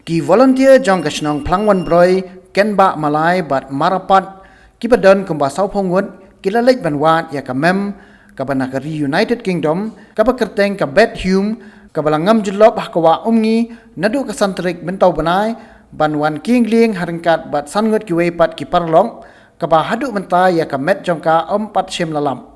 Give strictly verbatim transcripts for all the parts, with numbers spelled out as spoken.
Ki volunteer jong ka shnong Phlangwanbroi, Kenbah Malai bad Marapat, kiba don kumba sawphew ngut, ki la leit ban wad ïa ka mem kaba na ka ri United Kingdom, kaba kyrteng ka Beit Hume, kaba la ngam jyllop ha ka wah Umngi naduh ka san tarik mynta u bnai, ban wan kieng lieng ha ryngkat bad san ngut kiwei pat ki paralok, kaba haduh mynta ïa ka met jong ka ym pat shym la lap.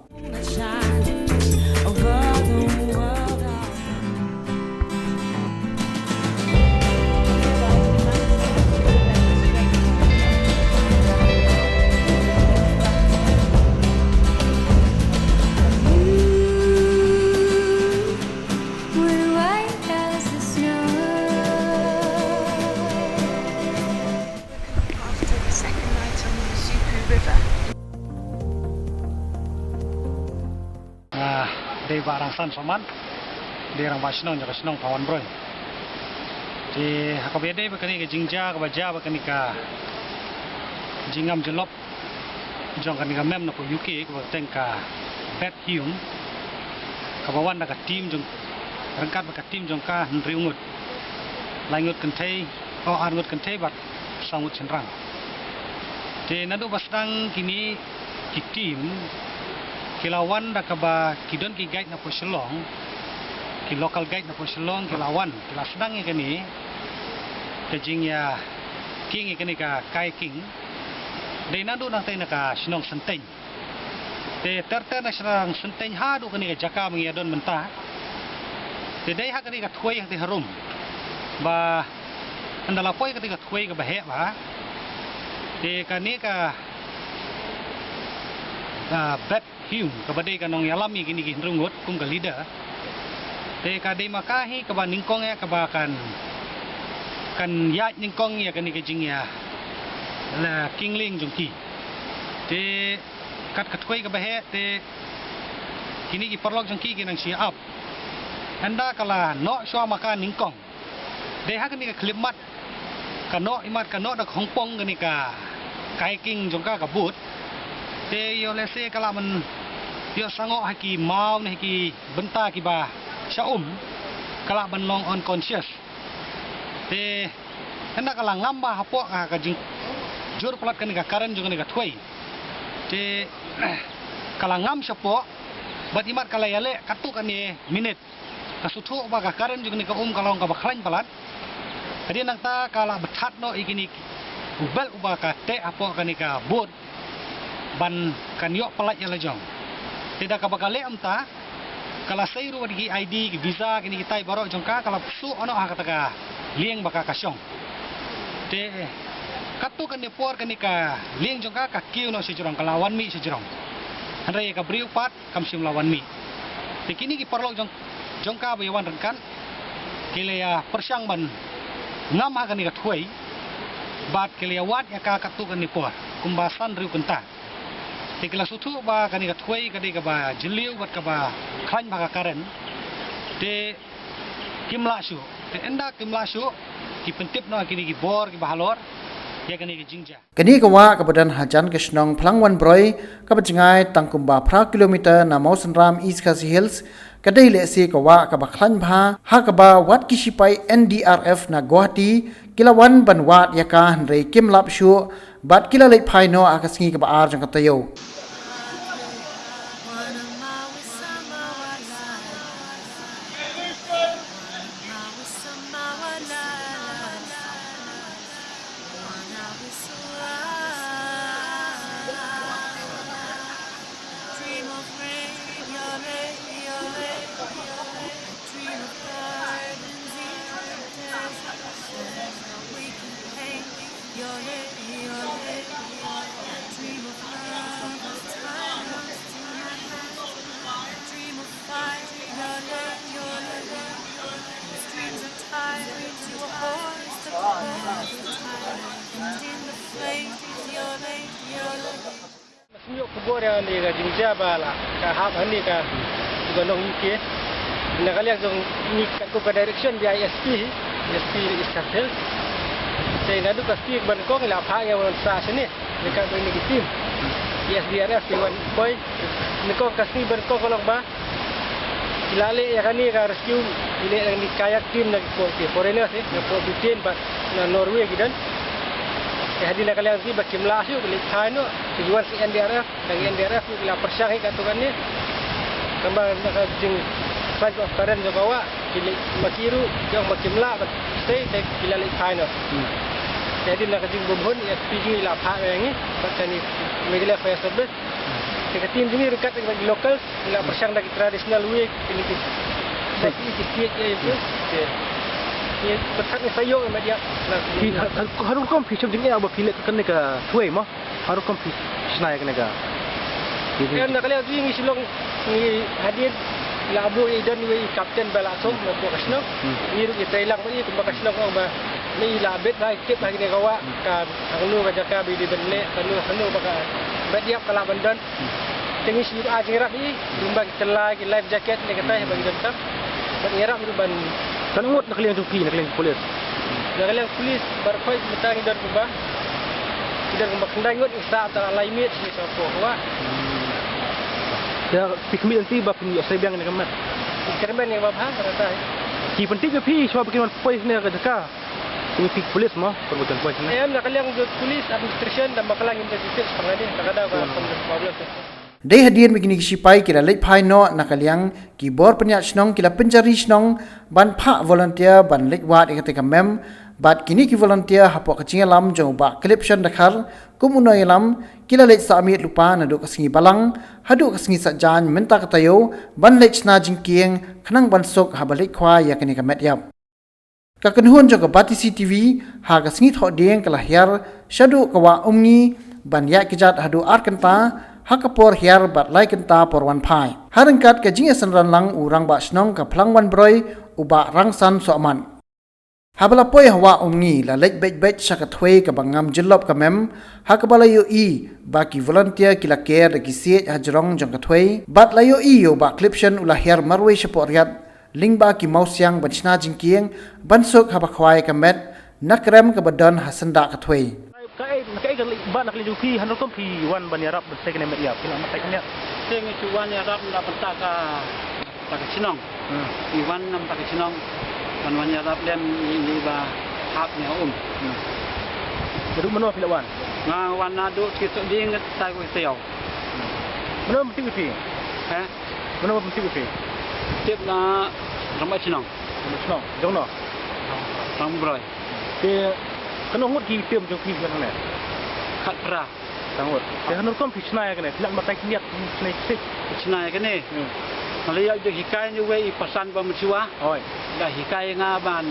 After the second night on the Zupu River. Ah, dei Bah Rangsan Soman, dei rangbah shnong jong ka shnong Phlangwanbroi. Te ha kaba ïadei bad kane ka jingjia kaba jia bad kane ka jingngam jyllop jong kane ka mem na ka U K kaba kyrteng ka Beit Hume, kaba wan da ka team jong, ryngkat bad ka team jong ka hynriew ngut, lai ngut kynthei, oh, ar ngut kynthei bad saw ngut shynrang. Te naduh ba sdang kine ki team, ki la wan da kaba ki don ki guide na pdeng Shillong, ki local guide na pdeng Shillong, ki la wan, ki la sdang ïa kane ka jingïakieng ïa kane ka kayaking. Dei naduh nangtei na ka shnong Synteng. Te ter ter na shnong Synteng haduh kane ka jaka ba ngi ïa don mynta. Te dei ha kane ka thwei hangtei harum. Ba ynda la poi kane ka thwei kaba heh bha. Te kane ka, ah, Beit Hume kaba dei ka nongïalam ïa kine ki hynriew ngut kum ka leader. Te ka dei ma ka hi kaba nyngkong ïa kaba kan, kan ïaid nyngkong ïa kane ka jingïa la kieng lieng jong ki. Te kat ka thwei kaba heh te kine ki paralok jong ki ki nang shu ïa ap. Ynda ka la noh shuwa ma ka nyngkong. Dei ha kane ka khyllipmat ka noh, imat ka noh da ka hongpong kane ka kayaking jong ka ka boat. Te ïoh lehse ka lah ban ïoh sngew ha ki maw ne ha ki bynta kiba sha um, ka lah ban long unconscious. Te ynda ka la ngam bha hapoh ka, ka jingjur palat kane ka current jong kane ka thwei. Te ka la ngam shapoh bad imat ka la ïaleh katto katne minit. Ka sngewthuh ba ka current jong kane ka um ka long kaba khlaiñ palat. Hadien nangta ka la bthat noh ïa kine u belt uba ka teh hapoh kane ka boat ban kan ïoh pyllait ïa la jong. Te da kaba ka leh kumta ka la sei ruh ïa ki I D, ki visa, kine kitai baroh jong ka, ka la pyrshah noh ha kata ka lieng ba ka ka shong. Te katto katne por kane ka lieng jong ka ka kiew noh shajrong, ka la wan mih shajrong. Hynrei ïa ka briew pat kam shym la wan mih. Te kine ki paralok jong, jong ka ba ïa wan ryngkat ki la ïa pyrshang ban ngam ha kane ka thwei bad ki la ïa wad ïa ka katto katne por kumba san hynriew kynta. Te ki la sngewthuh ba kane ka thwei ka dei kaba jylliew bad kaba khlaiñ bha ka current. Te kim lah shuh. Te ynda kim lah shuh ki pyntip noh kine ki bor kiba halor ïa kane ka jingjia. Kane ka wah kaba don hajan ka shnong Phlangwanbroi, kaba jngai tang kumba phra kilometer na Mawsynram, East Khasi Hills, ka dei lehse ka wah kaba khlaiñ bha, ha kaba wat ki shipai N D R F na Guwahati ki la wan ban wad ïa ka hynrei kim lap shuh, bad ki la leit phai noh ha ka sngi kaba ar jong ka taïew. Sngewthuh khubor ïa kane ka jingjia ba la ka hap hangne ka, ka nong U K. Na ka liang jong ngi katkum ka direction jong i S P, S P East Khasi Hills. Te naduh ka sngi kaba nyngkong i la phah ïa u ban sah shane. Ïa ka ba ine ki team S D R F ki wan poi. Nyngkong ka sngi ba nyngkong ka long ba Ki la leh ïa kane ka rescue, ki leh ïa kane kayak team na ki foreigners, eh, na foreign bad na Norway ki don. Te hadien na ka liang jong ki ba kim lah shuh, ki leit phai noh, ki wan sha N D R F, na ki N D R F ki la pyrshang hi katto katne. Tangba na ka jingpyrshang ka karen jong ka wah, ki leit ma ki ruh, ki ong ba kim lah, bad te, te ki la leit phai noh. Hmm. Te hadien na ka jingbymhun, ïa ki la phah ïa ngi, bad kane Meghalaya Fire Service. Te ka team jong ngi ruh kat ki locals, ki la pyrshang da ki traditional way, kine ki, ki, ki siej ïa ki. Te ki pyrshang sa ïoh ïa met ïap. Phi ha, ha, ha rukom phi shem jingeh ba phi leh kane ka thwei mo? Ha rukom phi shna ïa kane ka? Em, na ka liang jong ngi shu long, ngi hadien la buh ïa i don iwei i captain ba la song na ka shnong. Hmm. Ngi ruh ngi trei lang bad i, kumba ka shnong ong ba ngi la bit ba i tip ha kine ka wah, ka hangno ka jaka ba i dei ban leh, hangno hangno ba ka met ïap ka lah ban don. Te ngi shu ai jingïarap ïa i, kumba ki tyllai, ki life jacket ne katai ba ki donkam. Bad ngi ïarap ruh ban. Katno ngut na ka liang jong phi, na ka liang police? Na ka liang police baroh khoit mynta ngi don kumba, ngi don kumba khyndai ngut, ngi sah tang lai miet, ngi sah hapoh wah. Te phi khmih lynti ba phin ïoh sei biang ne ka met? Phi kyrmen ïa ba bha, ka rata. Ki pyntip ïa phi shuwa ba kin wan poi ne ka jaka? Kum phi police mo, pyrshang poi ne. Em, na ka liang jong police administration da ma ka liang ngi da tip sha nga ne, ka da ka problem. Dei hadien ba kine ki shipai ki la leit phai noh, na ka liang ki bor pynïaid shnong ki la pynjari shnong ban phah volunteer ban leit wad ïa kata ka mem, bad kine ki volunteer hapoh ka jingïalam jong u Bah Clipson Dkhar kum u nongïalam, ki la leit sah miet lypa naduh ka sngi Balang haduh ka sngi Saitjaiñ mynta ka taïew ban leit shna jingkieng khnang ban suk haba leit khwai ïa kane ka met ïap. Ka kynhun jong ka Batesi TV ha ka sngi Thohdieng ka la hiar shaduh ka wah Umngi ban ïaid kjat haduh ar kynta ha ka por hiar bad lai kynta por wan phai. Ha ryngkat ka jingïasynran lang u Rangbah Shnong ka Phlangwanbroi, u Bah Rangsan Sohmat. Haba la poi ha wah Umngi la leit beit beit sha ka thwei kaba ngam jyllop ka mem, ha kaba la ïohi ba ki volunteer ki la ker da ki siej ha jrong jong ka thwei, bad la ïohi ïa u Bah Clipson u la hiar marwei shapoh riat lyngba ki mawsiang ban shna jingkieng ban suk haba khwai ka met na krem kaba don ha syndah ka thwei. Kaei, kaei ka leh ba na ka liang jong phi, hangno kum phi wan ban ïarap ban sei kane met ïap, phi la mat kaei ka met? Te ngi shu wan ïarap na bynta ka, bynta ka shnong. Hmm. Ngi wan na bynta ka shnong ban wan ïarap lem ïa i ba hap ïa um. Hmm. Naduh mynno phi la wan? Nga wan naduh ki suk ding tai ko taïew. Mynno mynta phi? He? Mynno ba pyntip ïa phi? Tip na Rangbah Shnong. Rangbah Shnong. Jong no? Phlangwanbroi. Te katno ngut ki team jong phi hangne? Khatphra. Khatphra ngut. Te hangno kum phi shna ïa kane? Phi la batai khyndiat, phi shna ïa kane? Phi shna ïa kane. Hmm. Nga la ïoh jinghikai na uwei i pasan ba mynshuwa. Oi. Da hikai nga ban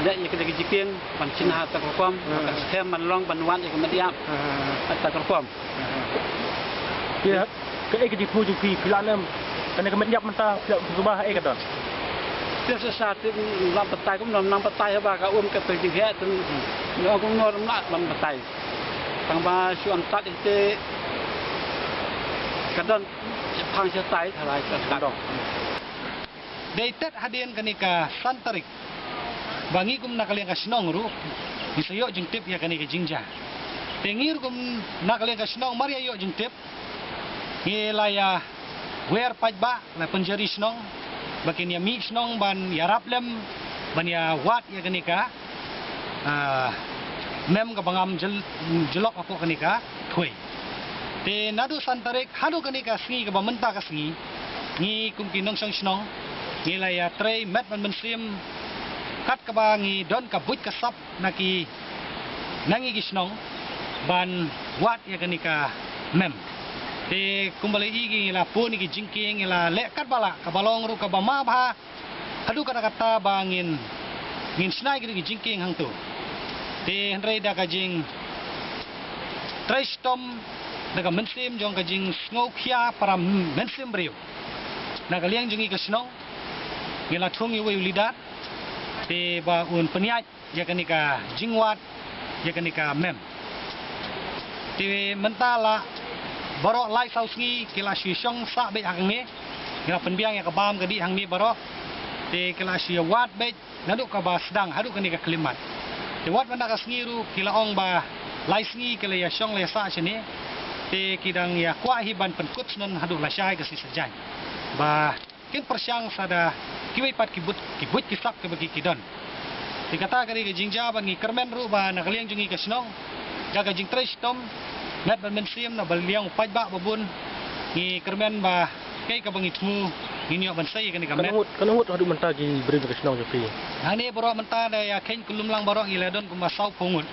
leh ïa kane ka jingkieng, ban shna ha kata ka rukom, hmm, ban skhem ban long ban wad ïa ka met ïap. Hmm. Ha kata ka rukom. Ïa, kaei ka jingthmu jong phi, phi la lem kane ka met ïap mynta, phi la pynsuba ha ei ka don? Te sa sa te lam batai kumno, nang batai haba ka um ka te jingheh te nang kumno lam lah ban batai. Tang ba shu an tat te ka don phang shatai tharai shu an tat. Dei tet hadien kane ka san tarik ba ngi kum na ka liang ka shnong ruh ngi sa ïoh jingtip ïa kane ka jingjia. Te ngi ruh kum na ka liang ka shnong mar ïa ïoh jingtip, ngi la ïa wer paidbah, la pynjari shnong ba kin ïa mih shnong ban ïarap lem ban ïa wad ïa kane ka, ah, mem kaba ngam jyl-, jyllop hapoh kane ka thwei. Te naduh san tarik haduh kane ka sngi kaba mynta ka sngi, ngi kum ki nongshong shnong ngi la ïa trei met bad mynsiem kat kaba ngi don ka buit ka sap na ki, na ngi ki shnong ban wad ïa kane ka mem. Te kumba la ïohi ngi la pun ïa ki jingkieng, ngi la leh katba lah, kaba long ruh kaba ma bha, haduh katta katta ba ngin, ngin shna ïa ki jingkieng hangto. Te hynrei da ka jingtrei shitom, da ka mynsiem jong ka jingsngewkhia para mynsiem briew, na ka liang jong ngi ka shnong ngi la thung ïa uwei u leader te ba un pynïaid ïa kane ka jingwad ïa kane ka mem. Te mynta la baroh lai saw sngi ki la shu shong sah beit hangne. Ngi la pynbiang ïa ka bam ka dih hangne baroh. Te ki la shu wad beit naduh kaba sdang haduh kane ka khyllipmat. Te wat mynta ka sngi ruh ki la ong ba lai sngi ki la ïa shong la ïa sah shane. Te ki dang ïa kwah hi ban pynkut shnong haduh lashai ka sngi Saitjaiñ. Ba Kin pyrshang sa da kiwei pat ki buit, ki buit ki sap kiba ki, ki don. Te kata ka dei ka jingjia ba ngi kyrmen ruh ba na ka liang jong ngi ka shnong, da ka jingtrei shitom, met bad mynsiem na ba liang u paidbah ba bun, ngi kyrmen ba kaei kaba ngi thmu ngin ïoh ban sei ïa kane ka met. Katno ngut, katno ngut haduh mynta ki briew ka shnong jong phi? Hangne baroh mynta da ïa kheiñ kulum lang baroh ngi la don kumba sawphew ngut.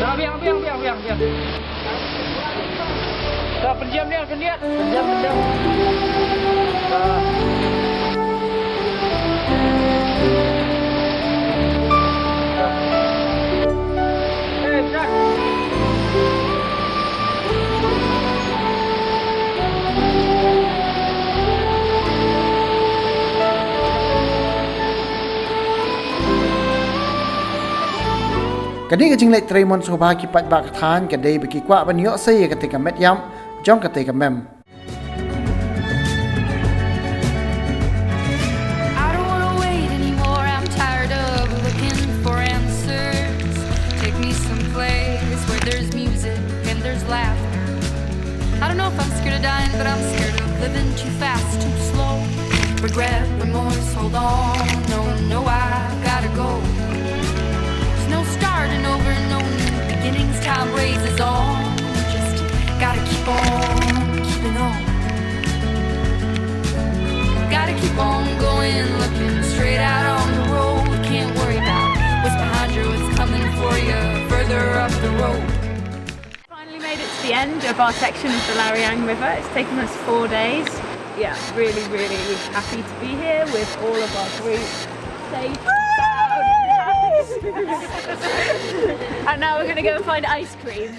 Dah, biang, biang, biang, biang, biang. Dah, pynjam dia, pynjam. Pynjam, pynjam. Dah. Eh, dah. Kane ka jingleit trei mon sngewbha ki paidbah ka thaiñ ka dei ba ki kwah ban ïoh sei ïa kata ka met ïap jong kata ka mem. I don't wanna wait anymore. I'm tired of looking for answers. Take me someplace where there's music and there's laughter. I don't know if I'm scared of dying, but I'm scared of living too fast, too slow. Regret, remorse, hold on. No, no, I gotta go. There's no starting over, no new beginnings. Time raises on. Just gotta keep on keeping on. Gotta keep on going, looking straight out on the road. Can't worry about what's behind you, what's coming for you further up the road. Finally made it to the end of our section of the Lariang River. It's taken us four days. Yeah, really, really happy to be here with all of our group. Safe and sound. And now we're gonna go and find ice cream.